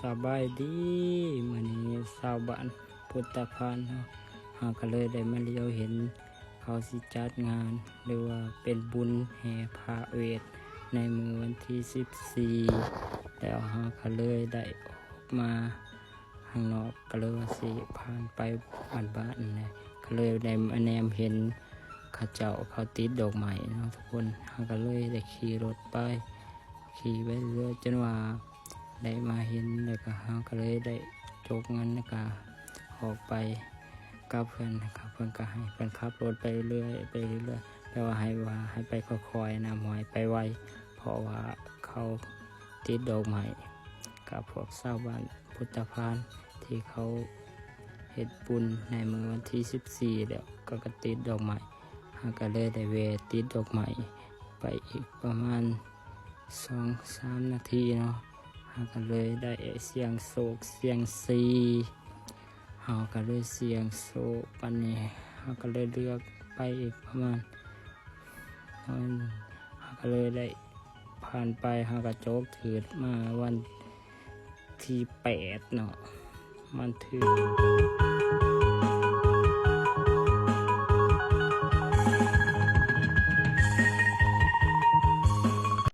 ສະບາຍດີ ມື້ນີ້ຊາວບ້ານພຸດຕະພານເຮົາ ເຮົາກໍເລີຍໄດ້ມາຫຼຽວເຫັນເຂົາຊິຈັດງານ ຫຼືວ່າເປັນບຸນແຫ່ພະເວດໃນມື້ວັນທີສິບສີ່ ແລ້ວເຮົາກໍເລີຍໄດ້ອອກມາຂ້າງນອກ ກໍເລີຍວ່າຊິຜ່ານໄປບ້ານໆ ກໍເລີຍໄດ້ມາແນມເຫັນເຂົາເຈົ້າເຂົາຕິດດອກໄມ້ເນາະທຸກຄົນ ເຮົາກໍເລີຍໄດ້ຂີ່ລົດໄປ ຂີ່ໄປເລື້ອຍໆ ຈົນວ່າ ໄດ້ມາເຫັນ ແລ້ວກໍເຮົາກໍເລີຍໄດ້ຈົກເງິນ ແລ້ວກໍອອກໄປກັບເພິ່ນ ແລ້ວກໍເພິ່ນກໍໃຫ້ເພິ່ນຂັບລົດໄປເລື້ອຍໆ ໄປເລື້ອຍໆ ແຕ່ວ່າໃຫ້ວ່າໃຫ້ໄປຄ່ອຍໆນະ ບໍ່ໃຫ້ໄປໄວ ເພາະວ່າເຂົາຕິດດອກໄມ້ກັບພວກຊາວບ້ານພຸດຕະພານ ທີ່ເຂົາເຮັດບຸນໃນມື້ວັນທີສິບສີ່ ແລ້ວກໍ ກໍຕິດດອກໄມ້ ເຮົາກໍເລີຍໄດ້ແວ່ຕິດດອກໄມ້ໄປອີກປະມານ ສອງສາມນາທີເນາະ ເຮົາກໍເລີຍໄດ້ສ່ຽງໂຊກສ່ຽງຊີ ເຮົາກໍເລີຍສ່ຽງໂຊກ ບາດນີ້ເຮົາກໍເລີຍເລືອກໄປອີກປະມານ ເຮົາກໍເລີຍໄດ້ຜ່ານໄປ ເຮົາກໍໂຈກຖືກມາວັນທີແປດເນາະ ມັນຖືກ